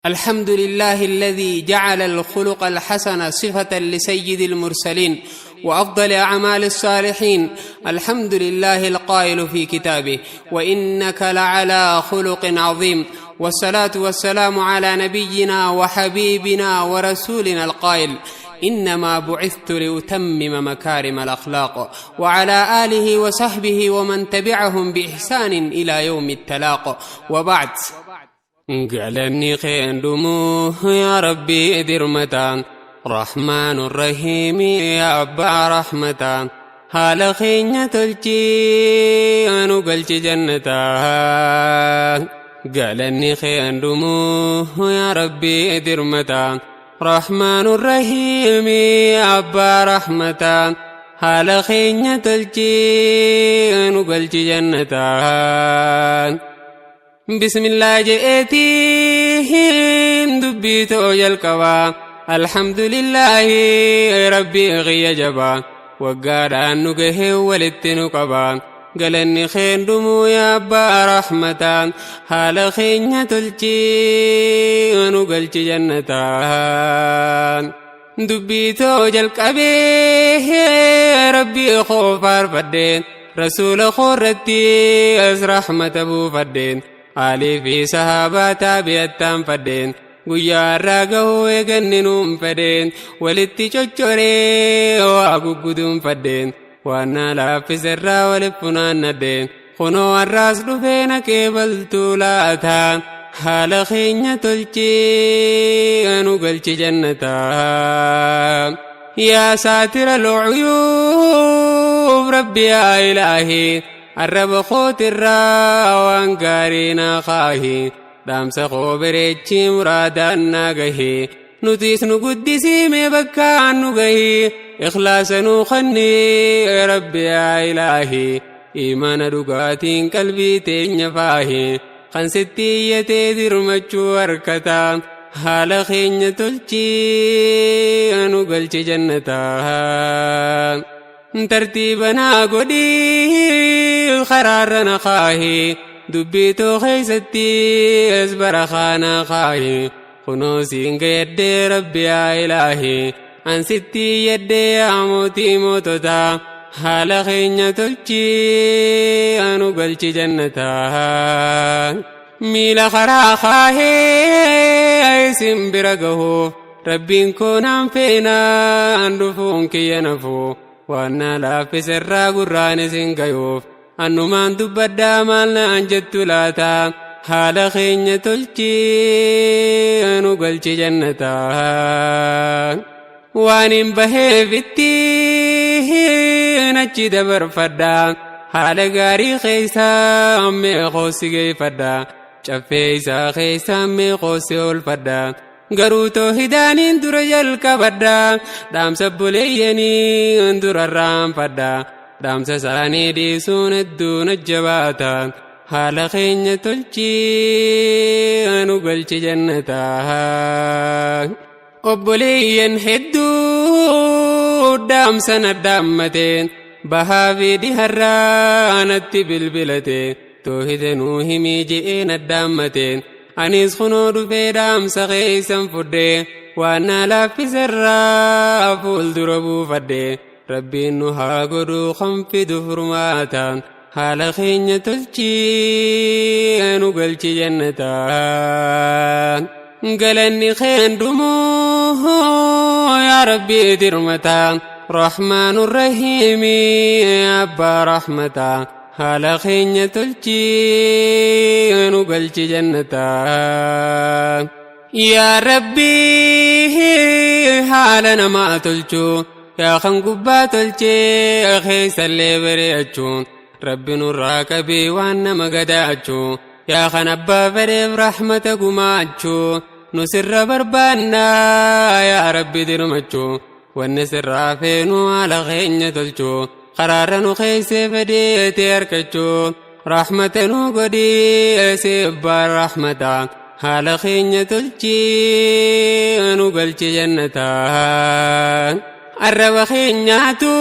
الحمد لله الذي جعل الخلق الحسن صفة لسيد المرسلين وأفضل أعمال الصالحين. الحمد لله القائل في كتابه: وإنك لعلى خلق عظيم. والصلاة والسلام على نبينا وحبيبنا ورسولنا القائل: إنما بعثت لأتمم مكارم الأخلاق، وعلى آله وصحبه ومن تبعهم بإحسان إلى يوم التلاق، وبعد. Galanni kee hin dhumuu yaa Rabbii dirmataa, Rahmaan Rahiimi, yaa Abbaa Rahmataa. Haala keenya tolchii nu galchi jannataa. Galanni kee hin dhumuu yaa Rabbii dirmataa, Rahmaan Rahiimi, yaa Abbaa Rahmataa. Haala keenya tolchii nu galchi jannataa. Bismillaa je'eetiin dubbii ta'oo jalqabaa. Alhamdulillaahi, Rabbii qiyya jabaa waggaadhaan nu gahee walitti nu qabaa. Galanni keen dhumuu yaa Abbaa Rahmataa. Haala keenya tolchii nu galchi jannataa. Dubbii ta'oo jalqabee Rabbii koo faarfadheen, Rasuula koorratti as rahmata buufadheen, aalii fi sahaabaa taabi'attaan fadheen, guyyaa irraa gahuu eeganni nuun fedheen, walitti coccoree waa gugguduun fadheen, waan naa laaffise irraa walitti funaannadheen, kunoo har'aas dhufee na qeebaltuu laata. Haala keenya tolchii nu galchi jannataa. Yaa saatira العيوب, Rabbi yaa Ilaahii, arraba kootirraa waan gaarii naa kaahi, dhaamsa koo bareechii muraadaan naa gahi, nutis nu guddisii mee bakkaan nu gahi, ikhlaasa nuu kennii Rabbi yaa Ilaahii, imaana dhugaatiin qalbii teenya faahi, kan sitti iyyatee dirmachuu harkataa. Haala keenya tolchii nu galchi jannataa. Tartiiba naa godhii karaarra na kaahi, dubbii too keessatti as barakaa naa kaahi. Kunoo siin gayaddee, Rabbi yaa Ilaahi, an sitti iyyadhee, yaa Mootii moototaa. Haala keenya tolchii anu galchi jannataa. Miila karaa kaahee isin bira gahuuf Rabbiin koo naan feenaa, an dhufuun kiyya nafuu, waan naa laaffise irraa gurraan isin gayuuf annumaan dubbaddaa, maal naan jettu laata? Haala keenya tolchii anu galchi jannataa. Waan hin baheefitti achi dabarfadha, haala gaarii keessaa meeqoosi geeffadha, caffee isaa keessaa meeqoosi oolfadha, garuu toohidaaniin dura jalqabadha, dhaamsa buleeyyanii dura raanfadha, dhaamsa isaanii dhiisuun hedduu na jabaata. Haala keenya tolchii anu galchi jannataa. Obboleeyyan hedduu dhaamsa na dhaammate, bahaa fi dhiharraa natti bilbilate, toohida nuu himii je'ee na dhaammate. Anis kunoo dhufee dhaamsa keessan fudhe, waan naa laaffiserraa fuuldura buufadhe. Rabbiin nu haa godhuu kan fidu furmaata. Haala keenya tolchii nu galchi jannataa. Galanni keen dhumuu yaa Rabbii dirmataa, Rahmaanu Rahiimi, Abbaa Rahmataa. Haala keenya tolchii nu galchi jannataa. Yaa Rabbii, haala namaa tolchuu, yaa kan gubbaa tolchee keessallee bareechuu, Rabbi nurraa qabii waan nama gadaachuu, yaa kan abbaa fedheef rahmata gumaachuu, nu sirra barbaannaa yaa Rabbi dirmachuu. Wanni sirraa feenu haala keenya tolchuu, karaarra nu keeysee fedheete harkachuu, rahmata nu godhii sibbaa rahmata. Haala keenya tolchii nu galchi jannataa. Arraba keenyaatu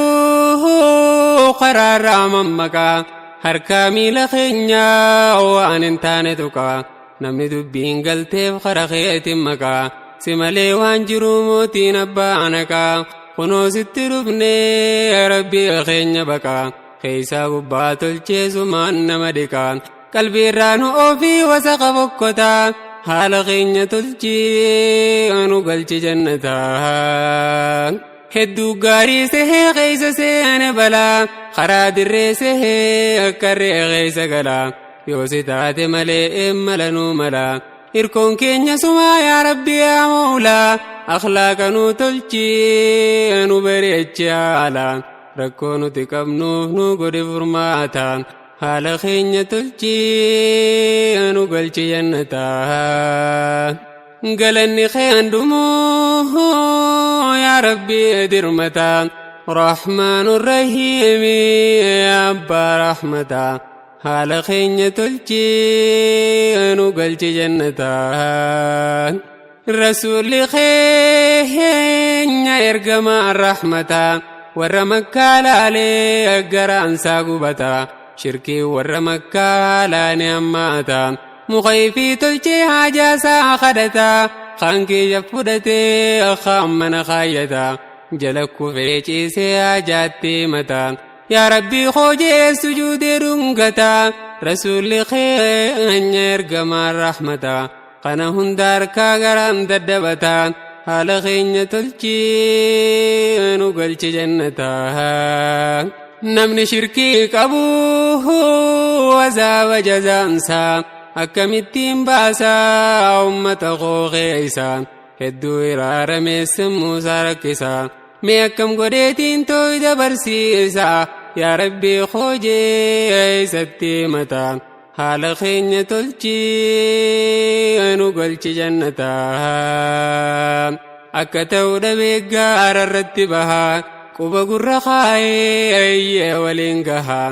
karaarraa mammaqaa, harkaa miila keenyaa waan hin taane tuqaa. Namni dubbiin galteef kara keetiin maqaa. Si malee waan jiru mootiin abbaa anaqaa. Kunoo sitti dhufnee rabbii keenya baqaa. Keeysaa gubbaa tolchee sumaan nama dhiqaa. Qalbiirraa nu oofii wasaqa fokkotaa. Haala keenya tolchii nu galchi jannataa. Hedduu gaarii sehee keeysa seene balaa. Karaa dirree sehee akka re'ee keeysa galaa. Yoo si taate malee eemmala nuu malaa. Hirkoon keenya sumaa yaa rabbi yaa moolaa. Akhlaaqa nuu tolchii nu bareechi haala. Rakkoo nuti qabnuuf nu godhi furmaata. Haala keenya tolchii nu galchi jannataa. Galanni kee handumuu yaa rabbi dirmata. Rahmaanu rahiimi abbaa rahmataa. Haala keenya tolchii nu galchi jannataa. Rasuulli keenya ergamaa rahmataa. Warra makkaa laalee garaansaa gubata. Shirkii warra makkaa laane hammaata. Mukayfii tolchee haajaasaa kadhata. Kaan kiyya fudhatee kaan mana kaayyata. Jala kufee ciisee haajaatti himata. Yaa Rabbii koo jee sujuudee dhungata. Rasuulli keenya ergamaa rahmata. Kana hunda harkaa garaan daddabata. Haala keenya tolchii nu galchi jannataa. Namni shirkii qabu azaaba jazaansaa akkamittiin baasaa ummata koo keessa hedduu iraaramee sammuusaa rakkisa. Mee akkam godheetiin tooyda barsiisa yaa rabbii koo jee isatti himata. Haala keenya tolchii nu galchi jannataa. Akka ta'u dhabee gaara irratti baha. Quba gurra kaayee eeyyee waliin gaha.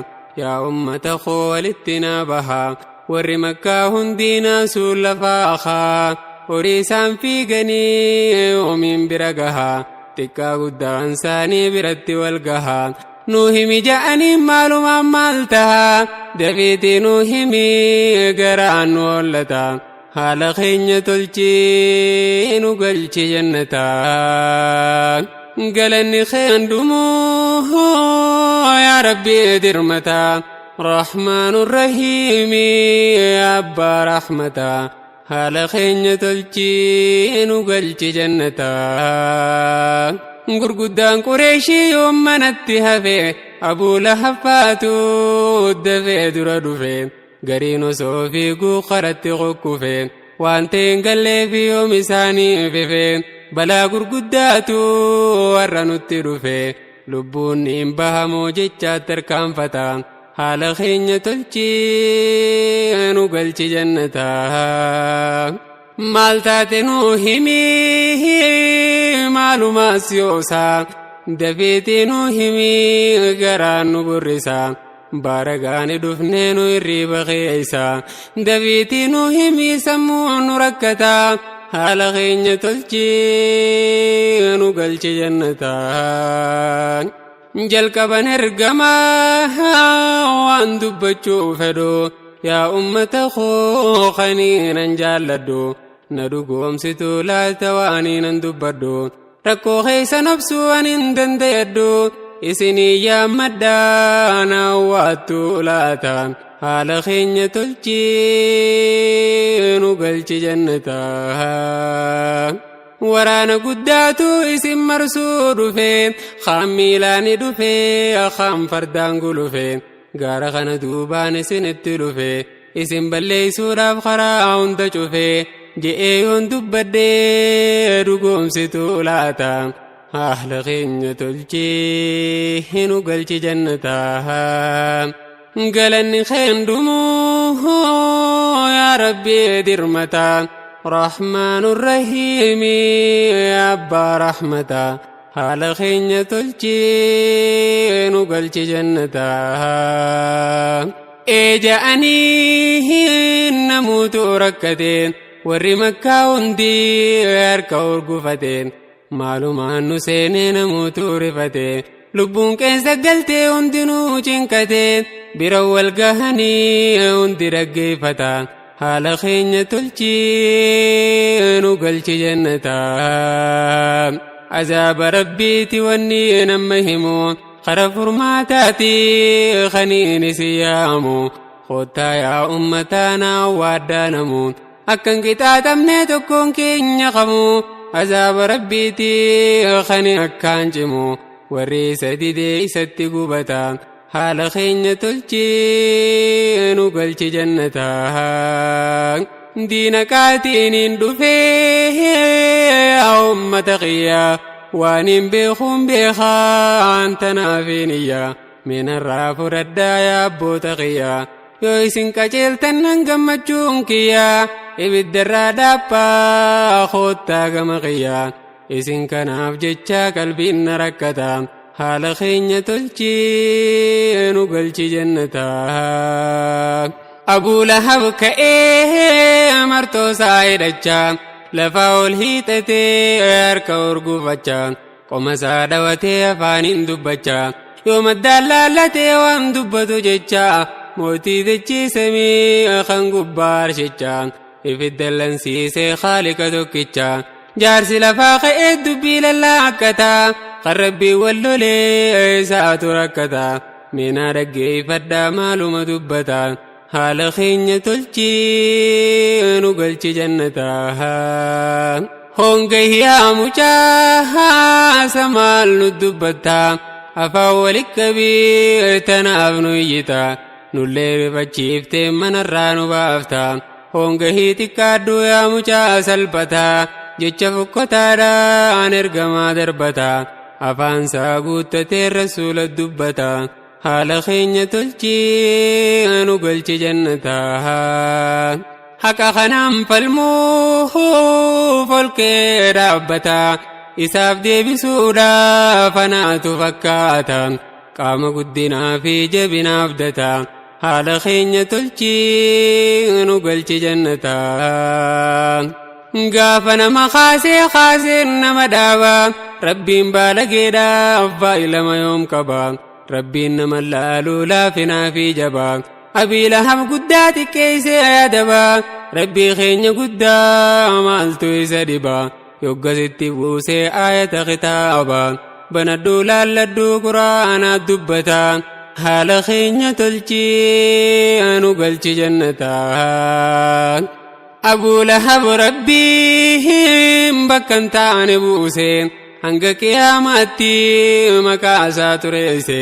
Yaa ummata koo walitti naa baha. Warri makkaa hundii naasuun lafaa haa. Horii isaan fiiganii oomiin bira gaha. Xiqqaa guddaan isaanii biratti wal gaha. Nuu himi ja'anii maalumaan maal taha. Dafiitii nuu himi garaan nu hollata. Haala keenya tolchii nu galchi jannataa. Galanni kee handumuu yaa rabbi dirmata. Rahmaanu rahiimi abbaa rahmataa. Haala keenya tolchii nu galchi jannataa. Gurguddaan Qureeshii yoom manatti hafe Abuu Lahab faatu dafee dura dhufe. Gariin osoo fiiguu karatti kukkufe. Waan ta'e hin galleef yoom isaanii fife. Balaa gurguddaatu warra nutti dhufe. Lubbuun hin bahamoo jechaatti tarkaanfata. Haala keenya tolchii nu galchi jannataa. Maal taate nu himi maalumaas yoosaa. Dafeetii nu himi garaan nu burrisa. Baaragaani dhufnee nu hirriiba keessa. Dafiitii nu himi sammuu nu rakkata. Haala keenya tolchii nu galchi jannataa. Jalqaban ergamaa waan dubbachuu fedhu. Yaa ummata koo kaniinan jaalladhu. Na dhugoomsitu laata waaniinan dubbadhu. Rakkoo keessa nobsuu ani hin danda'edhu. Isinii yaammadhaa na waattu laata. Haala keenya tolchii nu galchi jannataa. Waraana guddaatu isin marsuu dhufe. Kaan miilaani dhufe kaan fardaan gulufe. Gaara kana duubaan isinitti dhufe. Isin balleessuudhaaf karaa hunda cufe. Je'ee yoon dubbadhee dhugoomsitu laata. Haala keenya tolchii nu galchi jannataa. Galanni keen dhumuu yaa rabbi dirmata. Rahmaanu rahiimi abbaa rahmataa. Haala keenya tolchii nu galchi jannataa. Ee ja'anii namuutu rakkate. Warri makkaa hundi harka urgufate. Maalumaan nu seenee namuutu rifate. Lubbuun keessa galtee hundinuu cinqate. Bira wal gahanii hundi dhaggeeffata. Haala keenya tolchii nu galchi jannataa. Azaaba Rabbiiti wanni nama himu, kara furmaataati kaniin isin yaamu. Kottaa yaa ummataanaa waaddaanamu, akkan qixaaxamne tokkoon keenya qabu. Azaaba Rabbiiti kani akkaan cimu, warri isa didee isatti gubata. Haala keenya tolchii nu galchi jannataa. Diina qaatiiniin dhufee yaa ummata qiyyaa, waan hin beekuun beekaan tanaafin iyyaa. Minarraa fudhadhaa yaa abboota qiyyaa, yoo isin qajeeltan nan gammachuun kiyyaa. Ibiddarraa dhaabbaa koottaa gama qiyyaa, isin kanaaf jecha qalbiin na rakkata. Haala keenya tolchii nu galchi jannataa. Abuu Lahab ka'ee martoo isaa hidhachaa, lafaa ol hiixatee harka urgufachaa, qoma isaa dhawatee afaaniin dubbachaa, yoo maddaan laallatee waan dubbatu jecha, mootii dachiisamii kan gubbaa arshichaa ifidda lansiisee Khaalika tokkicha. Jaarsi lafaa ka'ee dubbii lallaakkata, kan Rabbii wal lolee isaatu rakkata. Minaa dhaggeeffadhaa maaluma dubbata. Haala keenya tolchii nu galchi jannataa. Honga yaa mucaa maal nu dubbatta? Afaan walitti qabii tanaaf nu iyyita, nullee rifachiiftee manarraa nu baafta. Honga xiqqaadhu yaa mucaa salphata, jecha fokkotaadhaan ergamaa darbata. Afaansaa guuttatee rasuula dubbata. Haala keenya tolchii nu galchi jannataa. Haqa kanaan falmuu folkee dhaabbata, isaaf deebisuudhaaf anaatu fakkaata. Qaama guddinaa fi jabinaaf data. Haala keenya tolchii nu galchi jannataa. Gaafa nama kaasee kaasee nama dhaaba, Rabbiin baalageedhaaf baay'ilama yoom qaba? Rabbiin nama laaluu laafinaa fi jabaa. Abii Lahab guddaa xiqqeessee yaadaba, Rabbii keenya guddaa maaltu isa dhiba? Yoggasitti buusee aayata kitaaba, banadhuu laalladhuu quraanaa dubbata. Haala keenya tolchii nu galchi jannataa. Abuu Lahab Rabbiin bakka hin taane buuse, hanga qiyaamaatti maqaa isaa tureesse,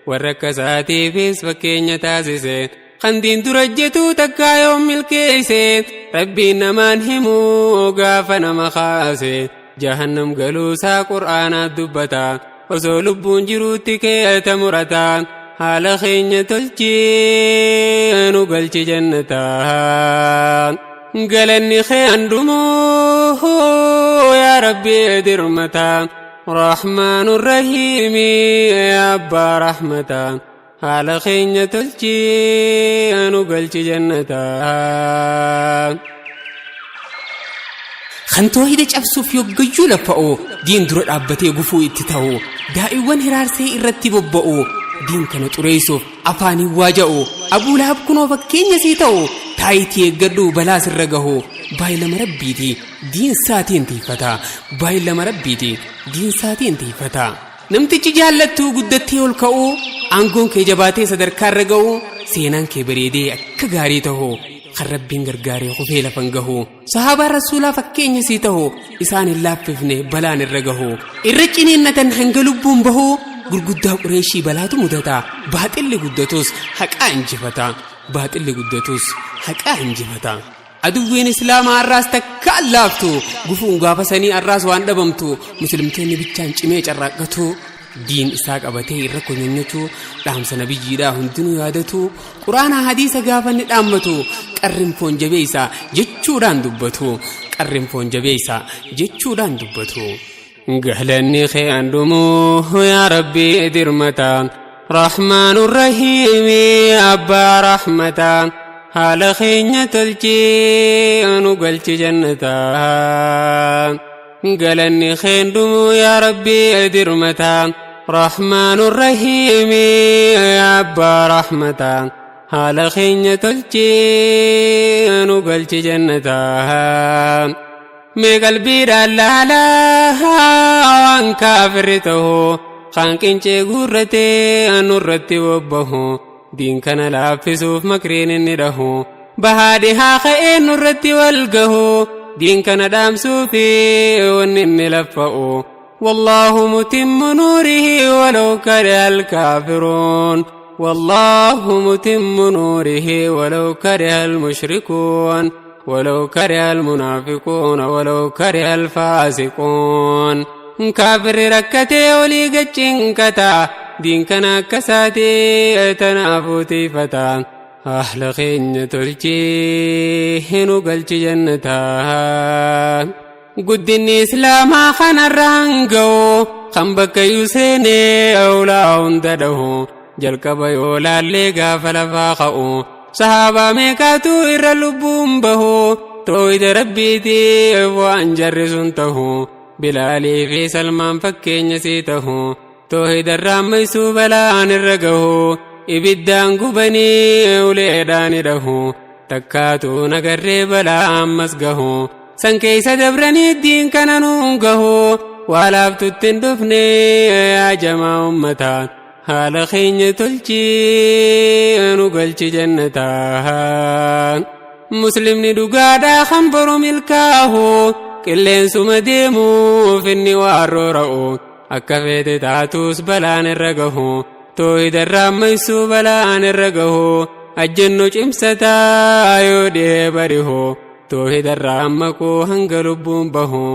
warra akka isaatiifis fakkeenya taasise. Kan diin dura hojjetu takkaa yoom milkeesse? Rabbiin namaan himuu gaafa nama kaase, jahannam galuusaa qur'aanaa dubbata. Osoo lubbuun jiruutti keeta murata. Haala keenya tolchii nu galchi jannataa. Galanni kee handumuu yaa Rabbi dirmata, Rahmaanu Rahiimi abbaa rahmata. Haala keenya tolchii nu galchi jannataa. Kan toohida cabsuuf yoggayyuu laffa'u, diin dura dhaabbatee gufuu itti ta'u, daa'iwwan hiraarsee irratti bobba'u, diin kana xureessuuf afaaniin waaja'u, Abuu Lahab kunoo fakkeenya sii ta'u. Taayitii eeggadhu balaa sirra gahu. Baay'ilama Rabbiiti diin saatiin tiifata. Baay'ilama Rabbiiti diin saatiin tiifata. Namtichi jaallattuu guddattee ol ka'u, aangoon kee jabaatee sadarkaa irra ga'u, seenaan kee bareedee akka gaarii ta'u, kan Rabbiin gargaaree kufee lafan gahu, sahaabaa rasuulaa fakkeenya sii ta'u, isaan hin laaffifne balaan irra gahu, irra ciniinnatan hanga lubbuun bahu. Gurguddaa Qureeshii balaatu mudata. Baaxilli guddatus haqaa injifata. Baaxilli guddatus haqaa injifata. Aduwwiin Islaamaa har'aas takka allaaftu, gufuun gaafa sanii har'aas waan dhabamtu. Muslimtoonni bichaan cimee carraaqqatu, diin isaa qabatee irra konyonyatu, dhaamsa nabiyyiidhaa hundinuu yaadatu, quraanaa hadiisa gaafa inni dhaammatu, qarrin foon jabeessa jechuudhaan dubbatu. Qarrin foon jabeessa jechuudhaan dubbatu. Galanni kee handumuu yaa Rabbi dirmata, Rahmaanu Rahiimi abbaa rahmata. Haala keenya tolchii nu galchi jannataa. Galanni kee handumuu yaa Rabbi dirmata, Rahmaanu Rahiimi abbaa rahmata. Haala keenya tolchee nu galchi jannataa. Mee qalbiidhaan laalaa waan kaafirri ta'u kan qincee guurratee nurratti bobbahu diin kana laaffisuuf makriin inni dhahu bahaa dhihaa ka'ee nurratti wal gahu diin kana dhaamsuufi wanni inni laffa'u. والله متم نوره ولو كره الكافرون والله متم نوره ولو كره المشركون ولو كره المنافقون ولو كره الفاسقون. كافر ركتي ولي قچنكتا دين كان كساتي تنافوتي فتا أهل خين تلجي نقلت جنتا. قدني إسلاما خان الرانقو خنبك يسيني أولا هندده جلقب يولا اللي قافل فاقو صحابة ميكاتو إر اللبوم به تويد ربيتي وأنجر سنته بلالي في سلمان فكين يسيته توحيد الراميسو بلان الرقه إبدان قبني وليدان له تكاتو نقرب بلا أمسقه سنكيس دبرني الدين كان نونقه ولا بتتندفني يا جماعة أمتا haala keenya tolchee nu galchi jannataa. Muslimni dhugaadhaa kan boru milkaa'u qilleensuma deemuuf inni waan roora'u akka feete taatus balaan irra gahu toohida irraa balaan irra gahu ajjennu cimsataa yoo dhihee barihu toohida irraa maquu hanga lubbuun bahu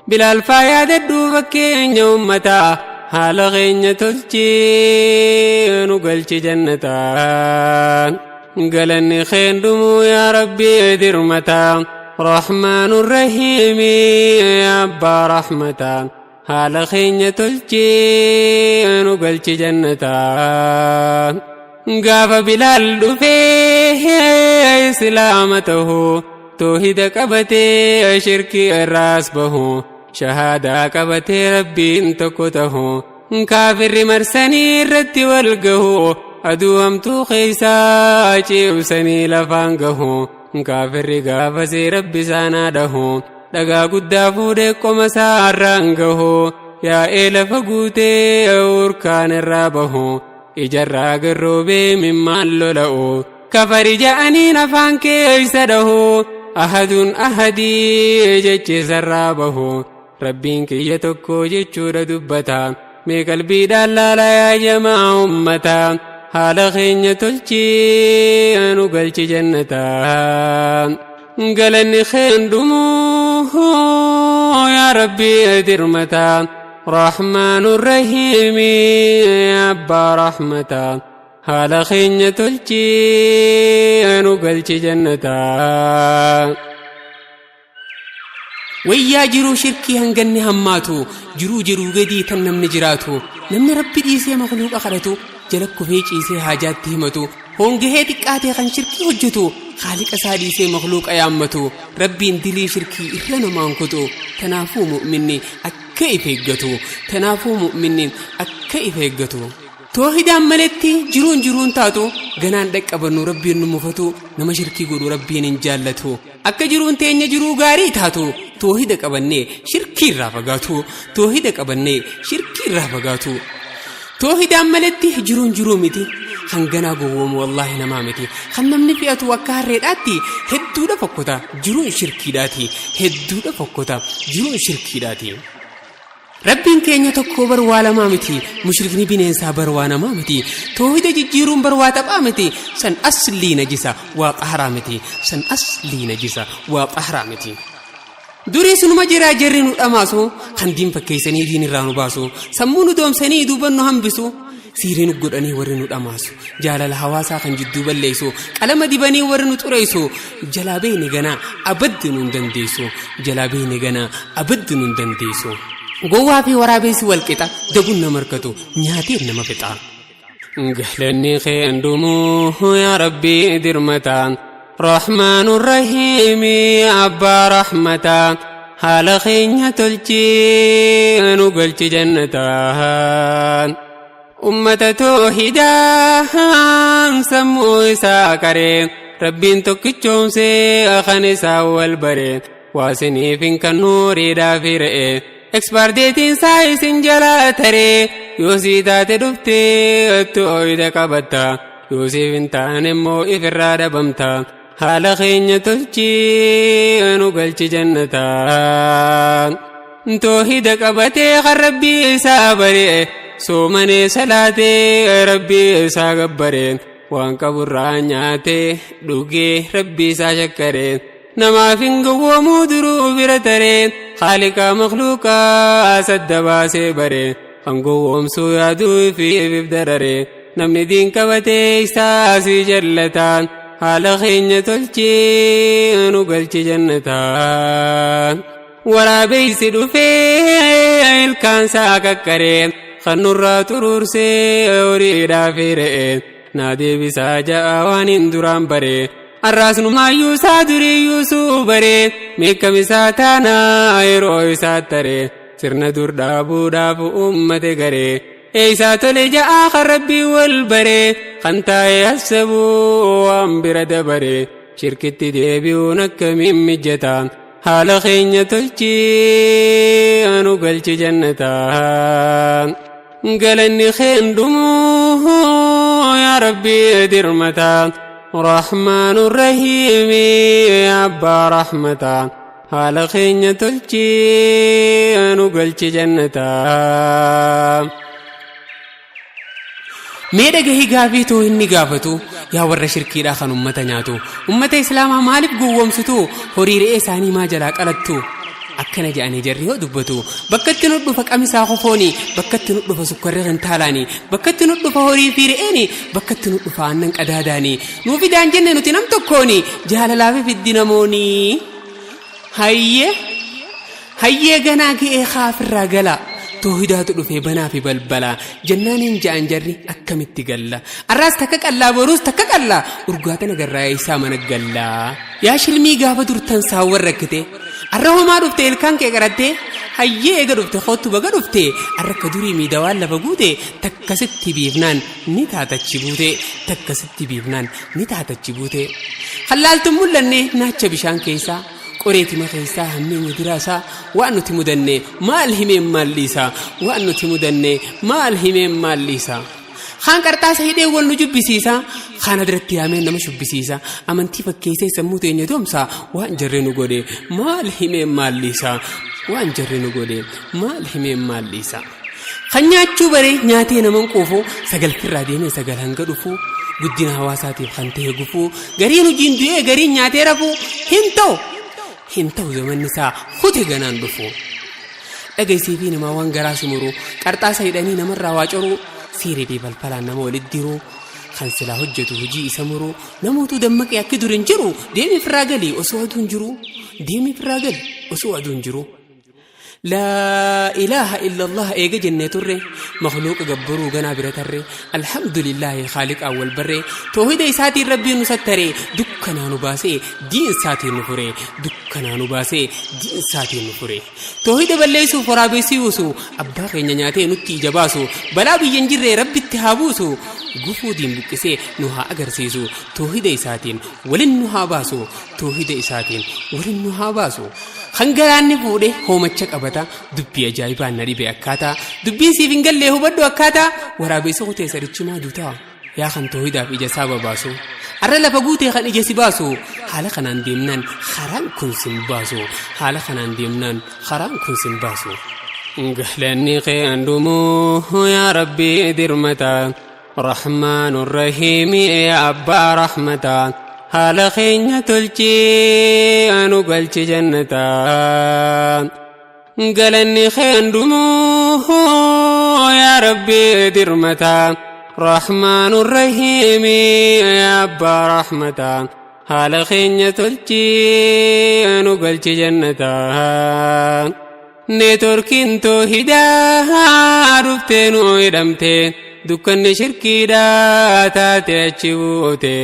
Bilaal faayaa dadduu fakkeenya uummataa haala keenya tolchee nu galchi jannataa. Galanni keen dhumuu yaa Rabbii dirmataa Rahmaanu Rahiimi abbaa rahmataa haala keenya tolchee nu galchi jannataa. Gaafa Bilaal dhufee islaama ta'u toohida qabatee shirkii irraas bahu shahaadaa qabatee rabbiin tokko ta'u kaafirri marsanii irratti wal gahu aduu hamtuu keessaa ciibsanii lafaan gahu kaafirri gaafasii rabbi isaanaa dhahu dhagaa guddaa fuudhee qoma isaarraan gahu yaa'ee lafa guutee urkaan irraa bahu ijarraa garroobee mimmaan lola'u kafari ja'aniin afaan keessa dhahu ahaduun ahadii jechiisarraa bahu rabbiin kiyya tokko jechuudha dubbata mee qalbiidhaan laalaa yaa jamaa ummataa haala keenya tolchee nu galchi jannataa. Galanni keen dhumuu yaa Rabbii dirmataa Rahmaanu Rahiimi abbaa rahmataa haala keenya tolchee nu galchi jannataa. Wayyaa jiruu shirkii hanganni hammaatu jiruu jiruu gadii tan namni jiraatu namni rabbi dhiisee makluuqa kadhatu jala kufee ciisee haajaatti himatu hongahee xiqqaatee kan shirkii hojjetu haaliqa isaa dhiisee makluuqa yaammatu rabbiin dilii shirkii irra namaan kutu tanaafuu mu'minni akka if eeggatu tanaafuu mu'minni akka if eeggatu. Toohidaan maletti jiruun jiruun taatu ganaan dhaqqabannu rabbiin nu mufatu nama shirkii godhu rabbiin hin jaallatu akka jiruun teenya jiruu gaarii taatu toohida qabannee shirkii irraa fagaatu toohida qabannee shirkii irraa fagaatu. Toohidaan maletti jiruun jiruu miti kan ganaa gowwoomu wallaahi namaa miti kan namni fe'atu akka harreedhaatti hedduudha fokkota jiruun shirkiidhaati hedduudha fokkota jiruun shirkiidhaati. Rabbiin keenya tokko bar waa lamaa miti mushrikni bineensaa bar waa namaa miti toohida jijjiiruun bar waa taphaa miti san aslii najisa waa qaharaa miti san aslii najisa waa qaharaa miti. Durii sunuma jiraa jarri nu dhamaasu kan diin fakkeessanii diin irraa nu baasu sammuu nu doomsanii duuban nu hambisu siirii nu godhanii warri nu dhamaasu jaalala hawaasaa kan jidduu balleessu qalama dibanii warri nu xureessu jalaa beeyne ganaa abaddi nu hin dandeessu jalaa beeyne ganaa abaddi nu hin dandeessu. Gowwaa fi waraabessi wal qixa daguun nama harkatu nyaateen nama fixa. Galanni keen dhumuu yaa Rabbii dirmataa Rahmaanu Rahiimi abbaa rahmataa haala keenya tolchee nu galchi jannataa. Ummata toohidaan sammuu isaa qaree Rabbiin tokkichoomsee kan isaa wal bare waasiniif hin kannuu riidhaa fi re'ee ekspaardeetiin isaa isin jalaa taree yoosii taate dhuftee toohida qabatta yoosiif hin taane immoo ifirraa dhabamta haala keenya tolchii nu galchi jannataa toohida qabatee kan Rabbii isaa bare soomanee salaatee Rabbii isaa gabbare waan qaburraa nyaatee dhugee Rabbii isaa shakkaree namaaf hin gowwoomuu duruu bira taree haaliqaa makluuqaa sadda baasee bare kan gowwoomsuu yaaduu fi ifif darare namni diin qabatee isaa si jallataa haala keenya tolchee nu galchi jannataa waraabeysi dhufee ilkaan isaa qaqqaree kan nurraa xuruursee horiidhaa fi re'ee naa deebisaa ja'a waan hin duraan bare arraas numaayyuu isaa duriiyyuu suu bare meekkam isaa taanaa yeroo isaa taree sirna dur dhaabuudhaaf uummate garee eeysaa tole ja'a kan Rabbii wal bare kan taa'ee hassabuu waan bira dabare shirkitti deebi'uun akkamiin mijjata haala keenya tolchii nu galchi jannataa galanni keen dhumuu yaa Rabbii dirmataa Rahmaanu Rahiimi abbaa rahmataa haala keenya tolchii nu galchi jannataa. Mee dhagahii gaafii too inni gaafatu yaa warra shirkiidhaa kan ummata nyaatu ummata islaamaa maaliif gowwoomsitu horii re'ee isaanii maa jalaa qalattu akkana jedhanii jarri yoo dubbatu bakkatti nu dhufa qamisaa kofooni bakkatti nu dhufa sukkarri kintaalaani bakkatti nu dhufa horii fi re'eeni bakkatti nu dhufa aannan qadaadaani nuu fidaan jenne nuti nam tokkooni jaalalaa fi fiddi namooni hayyee hayyee ganaa ga'ee kaafirraa gala toohidaatu dhufee banaa fi balbala jennaaniin ja'an jarri akkamitti galla arraas takka qallaa boruus takka qallaa urgaa tana garraa isaa mana gallaa yaa shilmii gaafa durtan saawwan rakkite arra homaa dhufte ilkaan kee qarattee hayyee eega dhufte kootu baga dhufte arra akka durii miidawaan lafa guute takkasitti biifnaan ni taatachi buute takkasitti biifnaan ni taatachi buute hallaaltuun mul'anne naacha bishaan keessaa qoreetima keessaa hammeenya diraasaa waan nuti mudanne maal himeen maal dhiisaa waan nuti mudanne maal himeen maal dhiisaa kaan qarxaasa hidhee wal nu jubbisiisa kaan adiratti yaamee nama shubbisiisa amantii fakkeessee sammuu teenya doomsa waan jarri nu godhe maal himeen maal dhiisaa waan jarri nu godhe maal himeen maal dhiisaa kan nyaachuu bare nyaatee naman quufu sagalfirraa deemee sagal hanga dhufu guddina hawaasaatiif kan ta'e gufuu gariin hojiin du'ee gariin nyaatee rafuu hin ta'u hin ta'u zamanni isaa kute ganaan dhufu dhagaysii fi namaa waan garaa si muru qarxaasa hidhanii namarraa waa coruu siirii fi falfalaan nama walitti diruu kan silaa hojjetu hojii isa muru namootuu dammaqee akki dur hin jiru deemii firraa gali osoo aduun jiru deemii firraa gali osoo aduun jiru. Laa ilaaha illallah eega jennee turre makhluuqa gabbaruu ganaa bira tarre alhamdulillaahi khaaliqaan wal barre toohida isaatiin Rabbiin nu sattare dukkanaa nu baasee diin isaatiin nu fure dukkanaa nu baasee diin isaatiin nu fure toohida balleessuuf waraabessi yuusu abbaa keenya nyaatee nutti ija baasu balaa biyya hin jirre Rabbitti haa buusu gufuu diin buqqisee nu haa agarsiisu toohida isaatiin walin nu haa baasu toohida isaatiin walin nu haa baasu kan garaanni fuudhe hoomacha qabata dubbii ajaa'ibaan na dhibe akkaataa dubbiin siif hin gallee hubadhu akkaataa waraabessi kutee sadichi maa duutaa yaa kan toohidaaf ija isaa babaasu arra lafa guutee kan ija si baasu haala kanaan deemnaan karaan kun sin baasu haala kanaan deemnaan karaan kun sin baasu. Galanni kee handumuu yaa Rabbii dirmataa Rahmaanu Rahiimi yaa abbaa rahmataa haala keenya tolchii anu galchi jannataa galanni kee handumuu yaa Rabbii dirmataa Rahmaanu Rahiimi yaa abbaa rahmataa haala keenya tolchii anu galchi jannataa neetworkiin toohidaa dhuftee nu hidhamte dukkanni shirkiidhaa taate achi buute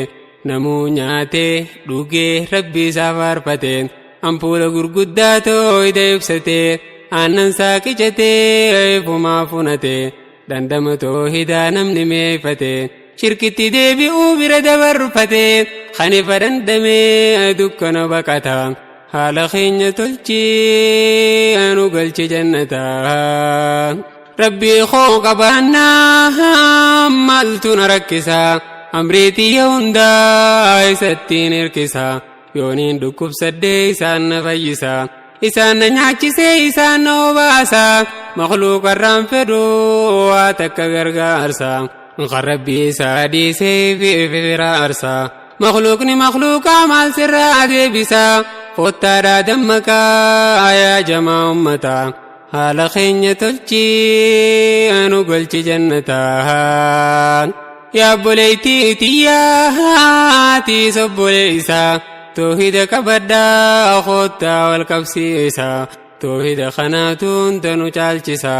namuu nyaatee dhugee Rabbii isaa faarfate ampuula gurguddaa toohida ibsate aannan isaa qicatee ifumaa funate. Dhandhama toohidaa namni meeffate shirkitti deebi'uu bira dabarfate kan ifa dhandhamee dukkana baqata. Haala keenya tolchii anu galchi jannata. Rabbii koo qabaannaa maaltu na rakkisa? Amrii tiyya hundaa isattiin hirkisa. Yooniin dhukkubsadhee isaan na fayyisa. Isaan na nyaachisee isaan na obaasa. Makhluuqarraan fedhu waa takka gargaarsa. Kan Rabbii isaa dhiisee fi firaarsa. Makhluuqni makhluuqaa maal sirraa deebisa? Kottaadhaa dammaqaa yaa jamaa ummataa. Haala keenya tolchii anu galchi jannataa. Yaa obboleettii tiyyaa tiis obboleessa. Toohida qabadhaa kottaa wal qabsiisa. Toohida kanaatu hunda nu caalchisa.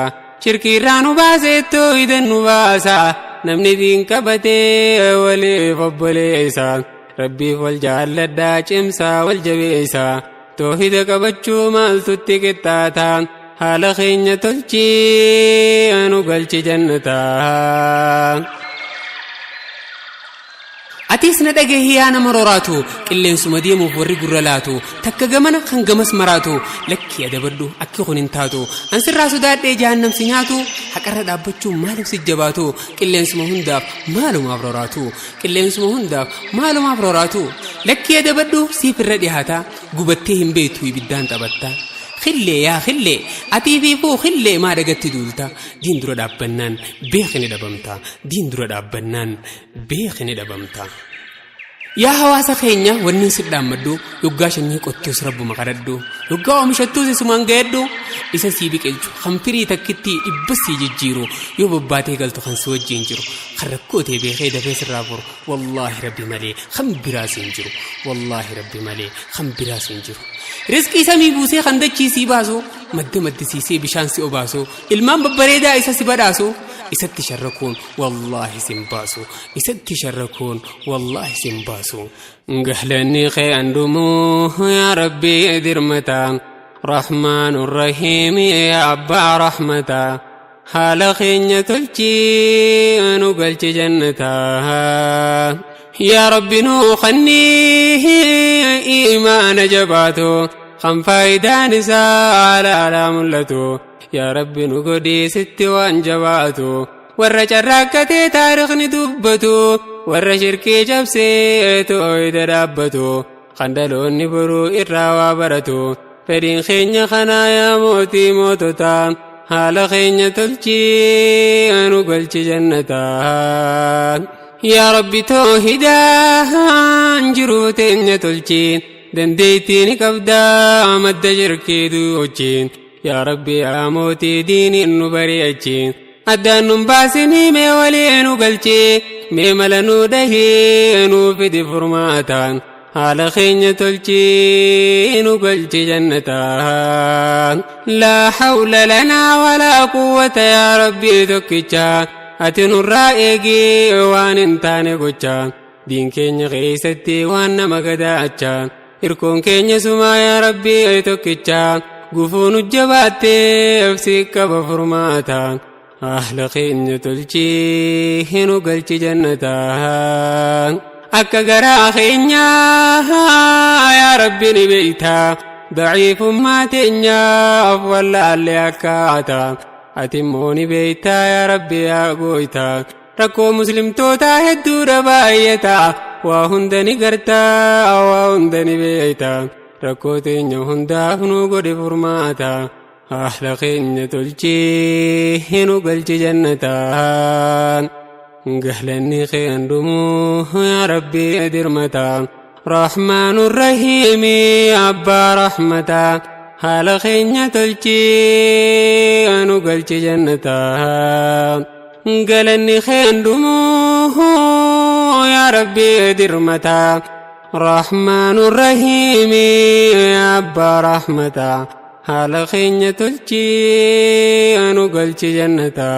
Shirkiirraa nu baasee toohida nu baasa. Namni diin qabatee waliif obboleessa. Rabbiif wal jaalladhaa cimsaa wal jabeessa. Toohida qabachuu maaltutti qixxaata? Haala keenya tolchii anu galchi jannataa. Atiis na dhagahi yaa nama roraatu, qilleensuma deemuuf warri gurra laatu, takka gamana kan gamas maraatu, lakkii adabadhu akki kun hin taatu. An sirraa sodaadhee jahannam si nyaatu, haqarra dhaabbachuun maaliif si jabaatu? Qilleensuma hundaaf maalumaaf roraatu? Qilleensuma hundaaf maalumaaf roraatu? Lakkii adabadhu siif irra dhihaata, gubattee hin beektu ibiddaan taphatta. Khillee yaa khillee, atii fi fuu khillee maa dhagatti duulta? Diin dura dhaabbannaan beekni dhabamta. Diin dura dhaabbannaan beekni dhabamta. Yaa hawaasa keenya wanni si dhaammadhu, yoggaa shanyii qottuus rabbuma kadhadhu, yoggaa oomishattuus isumaan ga'edhu, isa sii biqilchu kan firii takkitti dhibba sii jijjiiru, yoo bobbaatee galtu kan si wajjiin jiru, kan rakkoo ta'e beekee dafee sirraa furu, wallaahi rabbi malee kan biraas hin jiru, wallaahi rabbi malee kan biraas hin jiru. Rizqii samii buusee kan dachii sii baasu, madda maddisiisee bishaan si obaasu, ilmaan babbareedaa isa si badhaasu, isatti sharrakuun wallaahi sin baasu, isatti sharrakuun wallaahi sin baasu. Galanni kee andumuu yaa Rabbii dirmata. Rahmaan Rahiim yaa Abbaa Rahmata. Haala keenya tolchii nu galchi jannataa. Yaa Rabbi nuu kennii iimaana jabaatu kan faayidaan isaa alaalaa mul'atu. Yaa Rabbi nu godhii sitti waan jabaatu. Warra carraaqqatee taarikhni dubbatu. Warra shirkii cabsee tooyida dhaabbatu. Kan dhaloonni boruu irraa waa baratu. Fedhiin keenya kanaa yaa mootii moototaa. Haala keenya tolchii nu galchi jannataa. Yaa Rabbi toohidaan jiruu teenya tolchii. Dandeettii ni qabdaa madda shirkii duuchi. Yaa Rabbi yaa mootii diiniin nu bari'achi. Addaan nun baasinii mee walii nu galchi. Mee mala nu dhahii nuu fidi furmaataan. Haala keenya tolchii nu galchi jannataa. Laa hawla lanaa walaa quwwata yaa Rabbii tokkicha. Ati nurraa eegii waan hin taane gocha. Diin keenya keessatti waan nama gadaacha. Hirkoon keenya sumaa yaa Rabbii tokkicha. Gufuu nu jabaattee si qaba furmaata. Haala keenya tolchii nu galchi jannataa. Akka garaa keenyaa yaa Rabbi ni beekta. Daciifummaa teenyaaf wallaallee akkaata. Ati immoo ni beekta yaa Rabbi yaa gooyta. Rakkoo muslimtootaa hedduudha baay'ata. Waa hunda ni gartaa waa hunda ni beekta. Rakkoo teenya hundaaf nu godhi furmaata. Haala keenya tolchii nu galchi jannataa. Galanni kee hundumuu yaa Rabbi dirmata. Rahmaanu Rahiimi Abbaa Rahmata. Haala keenya tolchii nu galchi jannataa. Galanni kee hundumuu yaa Rabbi dirmata. Rahmaanu Rahiimi Abbaa Rahmata. Haala keenya tolchii nu galchi jannataa.